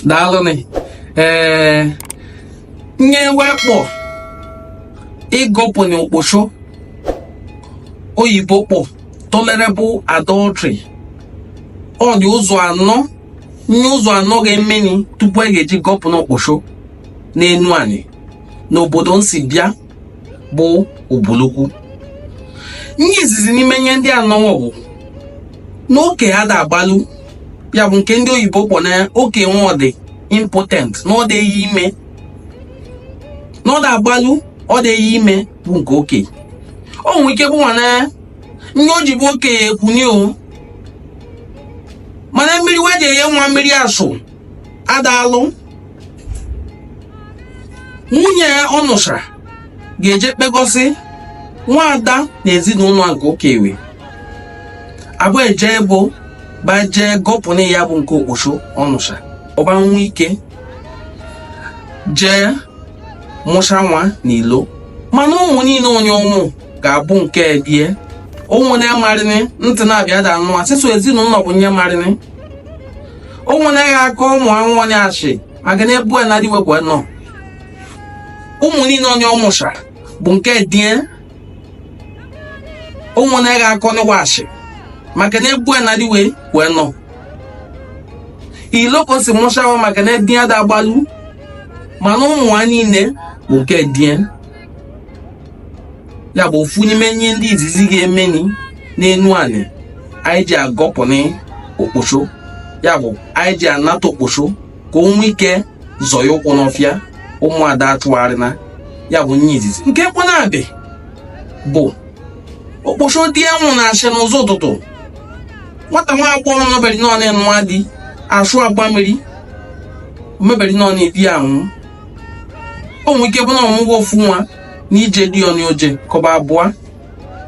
Daalụnị. Ee, nye wekpọ ịgọpụnị okposho oyibo kpọ tolerable adultery, ọ dị ụzọ anọ, nye ụzọ anọ ga-emeni tupu a ga-eji gọpụ n'okposho n'enu anyị n'obodo nsi bịa bụ Ubulu-Ukwu. Nye izizi n'ime nye ndị anọ bụ na oke ha da agbalụ, ya bụ nke ndị oyibo kpọ na oke nwa ọ dị impotent, na ọ dị eyi ime, na ọ da agbalụ, ọ dị eyi ime, bụ nke oke. O nwere ike bụ nwana nye o ji bụ okenye ekwunye o, mana mmiri wee ji enye nwa mmiri asụ adaalụ. Nwunye ọ nụchara ga-eje kpegọsị nwaada na ezinụlọ nke okenye abụ eje ebo ba jee gọpụnụ ya bụ nke okposho ọ nụcha, ọba nwa ike jee mụcha nwa n'ilo. Mana ụmụ niile onye ụmụ ga-abụ nke die ụmụ na-amarịnị ntị na-abịa da nwa sịsọ ezinụlọ bụ nye marịnị ụmụ na-agha aka ụmụ anwụ onye achị maka na ebu na adịwekwa nọ. Ụmụ niile onye ọmụcha bụ nke die ụmụ na-agha akọ n'ịwachi maka na ebu na adịwe wee nọ ilo ka o si mụchawa, maka na die ada agbalụ. Mana ụmụ ha niile bụ nke die. Ya bụ ofu n'ime ihe ndị izizi ga-emeni n'enu anị anyị ji agọpụnị okposho, ya bụ anyị ji anata okposho ka o nwee ike zọ ya ụkwụ n'ọfịa ụmụada atụgharịna. Ya bụ nye izizi. Nke kpọnabị bụ okposho di anwụ na-achị n'ụzọ ụtụtụ, nwata nwa agbọghọ nọbere nọ na-enụa di asụ agba mmiri omebere nọ na-edi anwụ. O nwere ike bụ na ọmụgwọ ofu nwa na ije di ọnụ oje kọba abụọ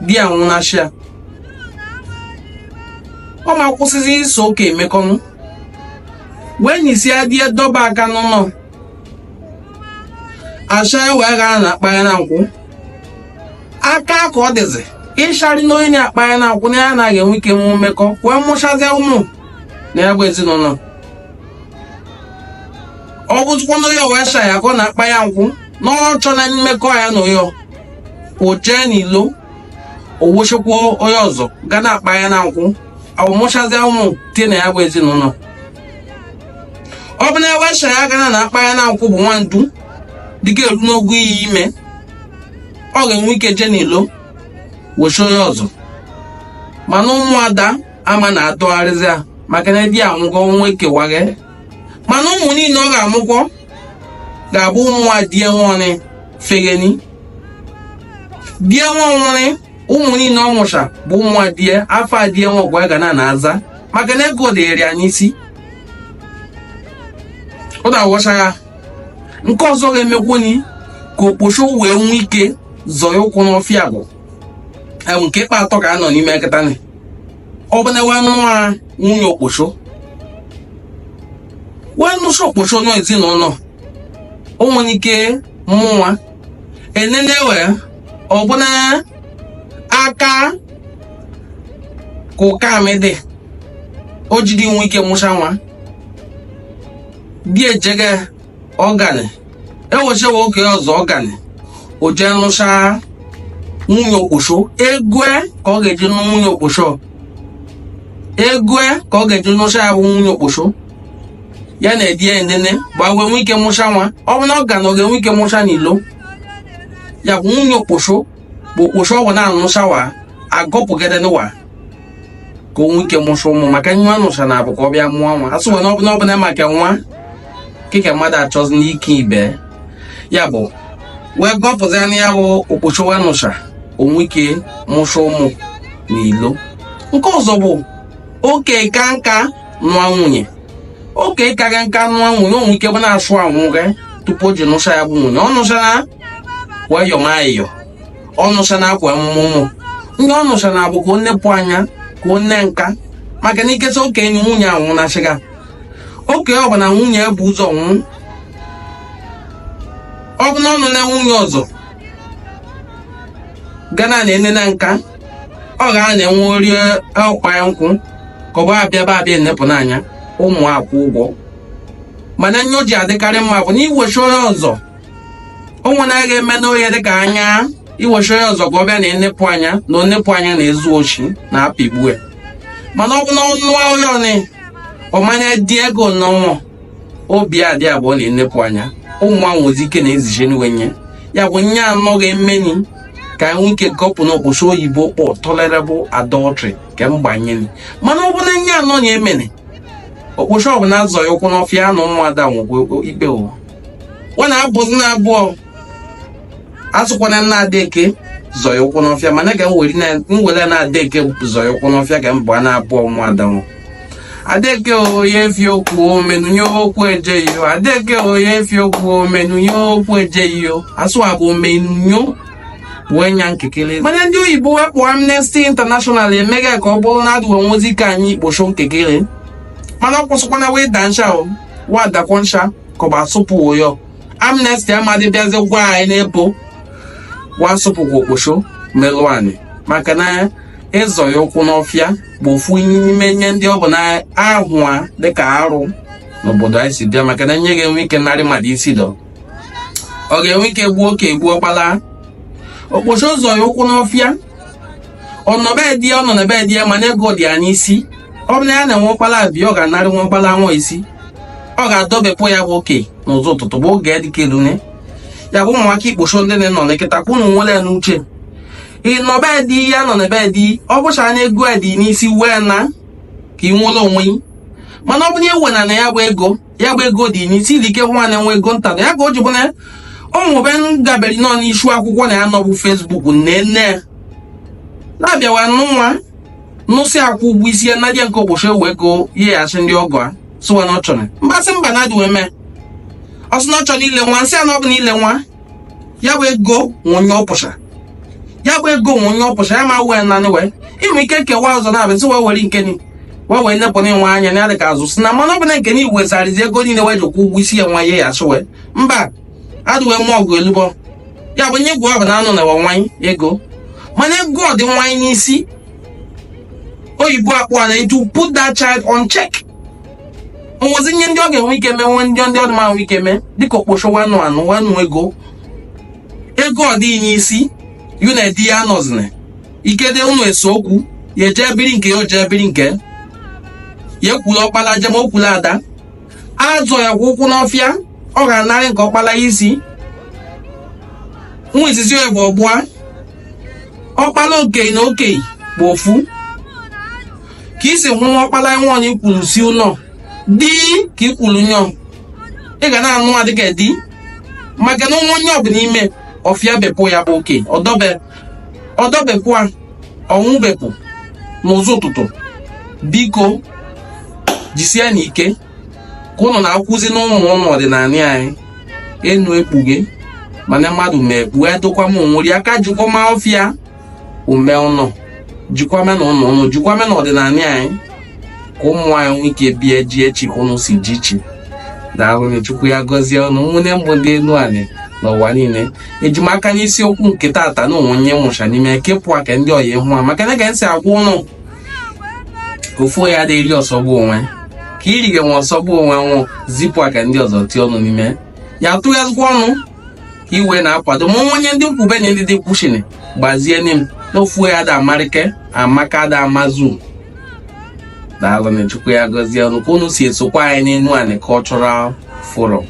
di anwụ na ashịa, ọ ma kwụsịzi iso oke emekọnụ wee nyisi adị dọba aka n'ụlọ asha wee gaa na akpa ya na nkwụ aka ka ọ dịzi ịsharị na onye na-akpa ya na nkwụ na ya anaghị enwe ike nwe mmekọ wee mụchazie ụmụ na ya bụ ezinụlọ. Ọ bụzikwa na onye wee sha ya ka ọ na-akpa ya nkwụ na ọ chọ na mmekọ ya na onye o jee n'ilo o wochekwa onye ọzọ ga na-akpa ya na nkwụ, ọ mụchazie ụmụ tie na ya bụ ezinụlọ. Ọ bụ na ewe sha ya gana na-akpa ya na nkwụ bụ nwa ndu dịka eru n'ogo iyi ime, ọ ga-enwe ike jee n'ilo wochi onye ọzọ. Mana ụmụada ama na-atụgharịzi ya maka na di anwụgo nwa ekewaghị, mana ụmụ niile ọ ga-amụkwọ ga-abụ ụmụ die nwọnị fegheni die nwa nwụrị. Ụmụ niile ọ mụcha bụ ụmụ adie afọ adie nwa ọgwa ga na na-aza maka na ego dịrị ya n'isi. Ọ na-aghọcha ya. Nke ọzọ ga-emekwuni ka okposho wee nwee ike zọọ ya ụkwụ n'ọfịa bụ nke ikpe atọ ka a nọ n'ime nkịtanị. Ọ bụ na wee nụọ nwunye okposho, wee nụcha okposho n'ezinụlọ, o nwere ike mụnwa enene wee ọ bụ na aka ka ụka amị dị o jiri nwe ike mụcha nwa di ejege ọgani ewechewe oke ọzọ ọgani o jee nụcha nwunye okposho. Ego ka ọ ga-eji nụ nwunye okposho, ego ka ọ ga-eji nụcha ya bụ nwunye okposho ya na-edi ya enene bụ wee nwee ike mụcha nwa. Ọ bụ na ọ ga na ọ ga-enwe ike mụcha n'ilo. Ya bụ nwunye okposho bụ okposho ọ bụ na-anụcha wa agọpụgide n'ụwa ka o nwee ike mụcha ụmụ, maka nwa nụcha na abụ ka ọ bịa mụọ nwa. Asị na ọ bụ na maka nwa kike mmadụ achọzi n'ike ibe ya bụ wee gọpụzi anya ya bụ okposho wee nụcha o nwee ike mụcha ụmụ n'ilo. Nke ọzọ bụ oke ka nka nụa nwunye, oke ka ga nka nụa nwunye, o nwee ike bụ na-asụ anwụ gị tupu o ji nụcha ya bụ nwunye. Ọ nụcha na wee yọma ayịyọ, ọ nụcha na akwa emume ụmụ ndị ọ nụcha na abụ ka o nepụ anya ka o nne nka, maka na ikesa okenye nwunye anwụ na chịga oke ọ bụ na nwunye bụ ụzọ nwụ. Ọ bụ na ọ nọ na nwunye ọzọ gana na-enene nka, ọ ga na-enwe ori ọkpa ya nkwụ ka ọ bụ abịa ba abịa enepụ n'anya ụmụ akwụ ụgwọ. Mana nye o ji adịkarị mma bụ na iwechi onye ọzọ onwe na agaghị eme n'ohe dịka anya iwechi onye ọzọ ka ọ bịa na enepụ anya na onepụ anya na ezu oshi na apịgbu ya. Mana ọ bụ na ọnụ onye ọnị ọmanya dị ego n'ọnwụ obi adị abụọ na enepụ anya ụmụ anwụzi ike na eziche n'iwe nye ya bụ nye anọ ga-emeni ka enwe ike gọpụ n'okposo oyibo kpọ tolerable adultery ka mgbanyere. Mana ọ bụ na nye anọ na emeni okposo ọbụla azọ ya ụkwụ n'ọfịa na ụmụada nwekwa ikpe ụwa ọ na-abụzi na abụọ asụkwana nna Adeke zọ ya ụkwụ n'ọfịa, mana ka m were na Adeke zọ ya ụkwụ n'ọfịa ka m bụ na abụọ ụmụada nwụ. Adeke oye efi okwu omenunye okwu eje iyo. Adeke oye efi okwu omenunye okwu eje iyo. Asụ abụ omenunyo wee nya nkekere. Mana ndị oyibo wepụ Amnesty International emeghe ka ọ bụrụ na adịwe nwozi ka anyị ikposho nkekere. Mana ọ kwụsịkwana wee da nsha o wadakwa nsha ka ọ bụ asụpụ oyo. Amnesty amadị bịazi gwa anyị n'ebo wasụpụkwa okposho melụ anyị, maka na ịzọ ya ụkwụ n'ọfịa bụ ofu n'ime nye ndị ọ bụ na ahụa dịka arụ n'obodo anyị si bịa, maka na nye ga-enwe ike narị mmadụ isi dọ ọ ga-enwe ike gbuo oke egbuo ọkpala okposho ụzọ ya ụkwụ n'ọfịa. Ọ nọ be di ya, ọ nọ na be di ya, mana ego dị ya n'isi. Ọ bụ na ya na-enwe ọkpala abịa, ọ ga-anarị nwa ọkpala nwa isi, ọ ga-adọbepụ ya bụ oke n'ụzọ ụtụtụ bụ oge dịka elune ya bụ ụmụaka ikposho ndị na-nọ n'ekịta kwa unu nwere ya n'uche. Ị nọ be di ya, nọ na be di, ọ bụcha na ego dị n'isi wee na ka ị nwere onwe gị. Mana ọ bụ na ewe na ya bụ ego, ya bụ ego dị n'isi ilike nwa na-enwe ego nta ya ka o ji bụ na ụmụ be gabere nọ n'isu akwụkwọ na ya nọbụ Facebook nne na-abịawa nụ nwa nụsị akwụ ụgwọ isi ya na nke okposho ewe ego ye ya asị ndị ọgọ a sịwa na ọ chọrọ mgbasị mba na adịwe mee ọ sị na ọ chọrọ ile nwa nsị a na ọ bụ na ile nwa ya bụ ego nwonye ọpụcha, ya bụ ego nwonye ọpụcha ya ma wee nanị wee inwe ike kewa ọzọ na-abịa sị wee were nke ni wee wee nepụ na nwa anya na ya dịka azụ si na. Mana ọ bụ na nke ni wesarizi ego niile wee jikwa ụgwọ isi ya nwa ye ya asị wee mba adịwe mụọ ọgụ elubọ ya bụ nye gwa ọ bụ na anụ na nwanyị ego, mana ego ọ dị nwanyị n'isi oyibo akpọ na to put that child on check. Onwezi nye ndị ọ ga-enwe ike mee nwe ndị ọ dị ma nwe ike mee dịka okposho wenụ anụ wenụ ego ego ọ dịghị n'isi yu na di ya nọzini ike dị unu ese okwu ya eje biri nke ya o jee biri nke ya ekwula ọkpala jem okwula ada azọ ya kwa ụkwụ n'ọfịa ọ ga-anarị nke ọkpala ya isi nwa izizi ya bụ ọgbụa ọkpala okenye na okenye bụ ofu ka isi hụ ọkpala nwaanyị kwuru si ụlọ di ka ị kwuru nyọ ị ga na-anụ adịka di, maka na nwa onye ọbụla ime ọfịa bepụ ya bụ oke ọdọbe ọdọbepụ a ọnwụ bepụ n'ụzọ ụtụtụ. Biko jisie n'ike ka ụnụ na-akwụzi n'ụmụ ụnụ ọdịnala anyị enu ekpughe, mana mmadụ ma ekpughe dokwa m onwere aka jikwa ma ọfịa ume ụnụ jikwa me na ụnụ ụnụ jikwa me na ọdịnala anyị ka ụmụ anyị nwee ike bie ji echi ka ụnụ si ji chi. Daalụ, Chukwu ya gọzie ụnụ nwunye mbụ ndị elu anyị n'ụwa niile. Ejimaka n'isiokwu nke tata na onwe onye nwụcha n'ime kepụ aka ndị ọya ịhụ a, maka na ka esi agwa ụnụ ofu ya adịghị ọsọgbu onwe ka irige nwe ọsọgbu onwe nwụ zipụ aka ndị ọzọ tie ọnụ n'ime ya tụghazikwa ọnụ ka iwe na-akwado ma onye ndị nkwube na ndị dị kwuchini gbazie m n'ofu ya da amarike amaka da amazu. Daalụ na Chukwu ya gọzie ọnụ ka unu si esokwa anyị n'enu anyị Cultural Forum.